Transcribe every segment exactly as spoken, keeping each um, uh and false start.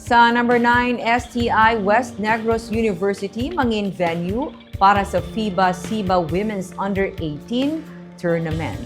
Sa number nine, S T I West Negros University mangin venue para sa FIBA SIBA Women's Under eighteen Tournament.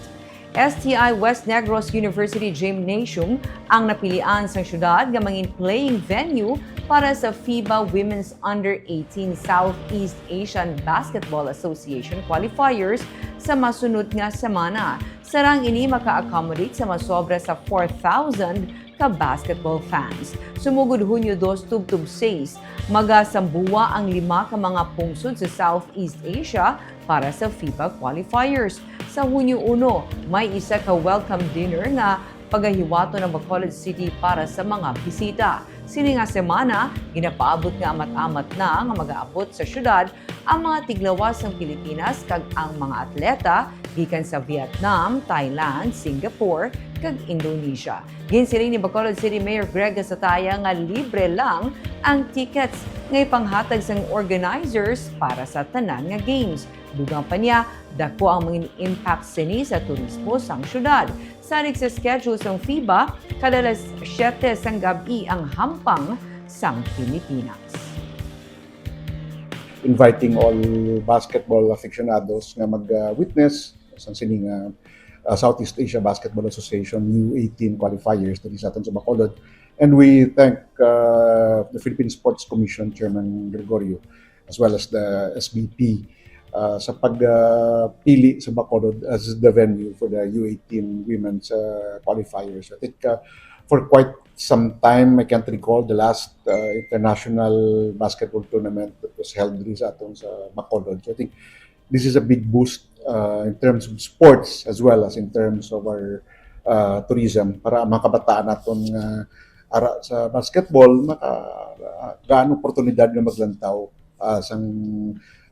S T I West Negros University Gymnasium ang napilian sang syudad nga mangin playing venue para sa FIBA Women's Under eighteen Southeast Asian Basketball Association qualifiers sa masunod nga semana. Sarang ini maka-accommodate sa masobra sa four thousand ka basketball fans. Sumugod Hunyo dos tubtob sais, magasambuwa ang lima ka mga pungsod sa Southeast Asia para sa FIBA qualifiers. Sa Hunyo uno, may isa ka welcome dinner nga pagahiwaton ang Bacolod City para sa mga bisita. Sini nga semana, ginapaabot nga amat-amat na nga magaabot sa syudad ang mga tiglawas sang Pilipinas kag ang mga atleta gikan sa Vietnam, Thailand, Singapore, kag Indonesia. Ginsiling ni Bacolod City Mayor Greg Gasataya nga libre lang ang tickets nga ipanghatag sang organizers para sa tanan nga games. Dugang pa niya, dako ang mga impact sini sa turismo sang syudad. Salig sa schedule sang FIBA, kada alas siyete sang gab-i ang hampang sang Pilipinas. Inviting all basketball aficionados nga mag-witness sang sining uh, uh, Southeast Asia Basketball Association U eighteen qualifiers diri sa aton sa Bacolod. And we thank uh, the Philippine Sports Commission Chairman Gregorio as well as the S B P uh, sa pagpili uh, sa Bacolod as the venue for the U eighteen women's uh, qualifiers. I think uh, for quite some time, I can't recall the last uh, international basketball tournament that was held diri sa aton sa Bacolod. So I think this is a big boost uh, in terms of sports as well as in terms of our uh, tourism para ang mga kabataan naton nga ara sa basketball maka uh, gaan oportunidad nga maglantaw uh, sang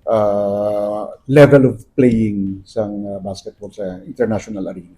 uh, level of playing sang uh, basketball sa international arena.